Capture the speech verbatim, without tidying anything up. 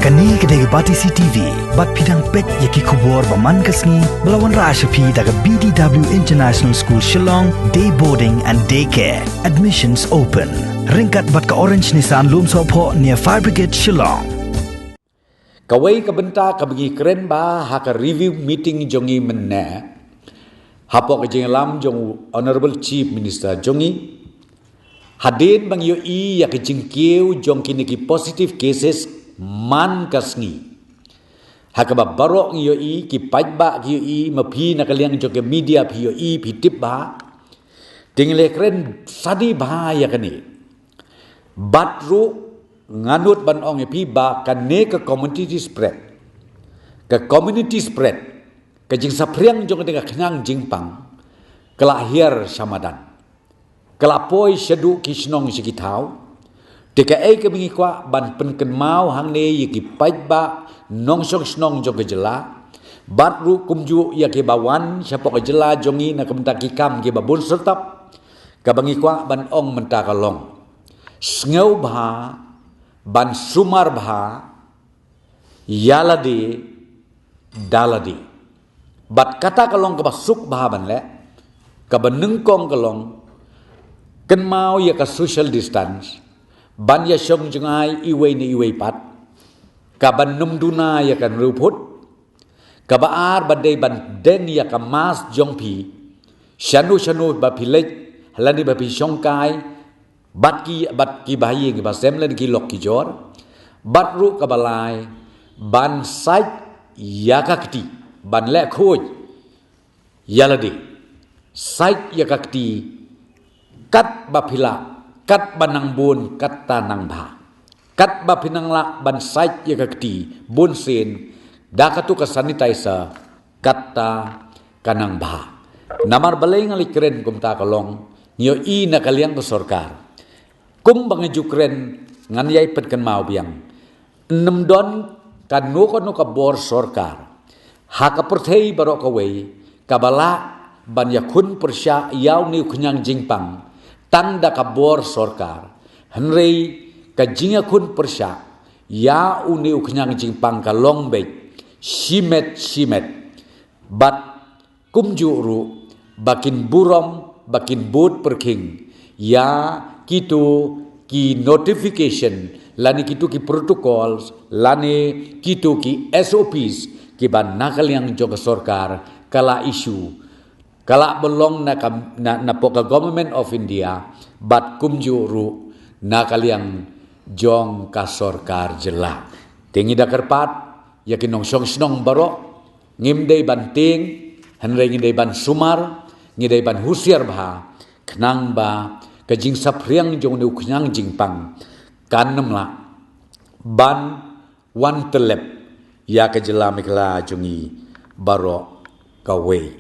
Kane ka dei ka Batesi T V, bad phi dang peit ïa ki khubor ba man ka sngi, ba la wanrah sha phi da ka B D W International School Shillong, Day Boarding and Day Care. Admissions open. Ryngkat bad ka Orange Nissan Lumsohphoh near Fire Brigade Shillong. Kawei ka bynta kaba ngi kren ba ha ka review meeting jong ngi mynne, hapoh ka jingïalam jong Honorable Chief Minister jong ngi, hadien ba ngi ïohi ïa ka jingkiew jong kine ki positive cases man ka sngi. Ha kaba baroh ngi ïohi, ki paidbah ki ïohi, ma phi na ka liang jong ka media phi ïohi, phi tip bha. Te ngi la kren sani bha ïa kane. Bad ruh nga nud ban ong ïa phi ba kane ka community spread, ka community spread, ka jingsaphriang jong kane ka khñiang jingpang, ka la hiar sha madan. Ka la poi shaduh ki shnong sha ki thaw. Te kaei kaba ngi kwah ban pynkynmaw hangne ïa ki paidbah nongshong shnong jong ka jylla, bad ruh kumjuh ïa kiba wan shapoh ka jylla jong ngi na ka bynta ki kam kiba bun syrtap, kaba ngi kwah ban ong mynta ka long: Sngewbha ban sumar bha, ïa lade da lade. Bad kata ka long kaba suk bha ban leh. Kaba nyngkong ka long, kynmaw ïa ka social distance, ban ïa shong jngai iwei na iwei pat, kaban nym duna ïa ka hynriew phut. Kaba ar, ba dei ban deng ïa ka mask jong phi shano shano ba phi leit, lane ba phi shongkai, bad ki, bad kiba ha ïing ba sem lane ki lok ki jor. Bad ruh kaba lai, ban sait ïa ka kti, ban leh khuid ïa lade. Sait ïa ka kti katba phi lah, katba nang bun katta nang bha. Katba phi nang lah ban sait ïa ka kti bunsien da katu ka sanitizer, katta ka nang bha. Namar balei nga la kren kumta ka long, ngi ïohi na ka liang ka sorkar, kumba nga ju kren, ngan ïai pynkynmaw biang. Ym don kano kano ka bor sorkar ha ka pyrthei baroh kawei kaba lah ban ïakhun pyrshah ïa une u khñiang jingpang tang da ka bor sorkar. Hynrei ka jingïakhun pyrshah ïa une u khñiang jingpang ka long beit shimet shimet. Bad kumjuh ruh ba kin burom, ba kin bud pyrkhing ïa kitu ki notification, lane kitu ki protocols, lane kitu ki S O Ps kiba na ka liang jong ka sorkar ka la issue, ka la ba long na ka, na, napoh ka Government of India, bad kumjuh ruh na ka liang jong ka sorkar jylla. Te ngi da kyrpad ïa ki nongshong shnong baroh, ngim dei ban tieng, hynrei ngi dei ban sumar, ngi dei ban husiar bha, khnang ba ka jingsaphriang jong une u khñiang jingpang kan ym lah ban wan tyllep ïa ka jylla Meghalaya jong ngi baroh kawei.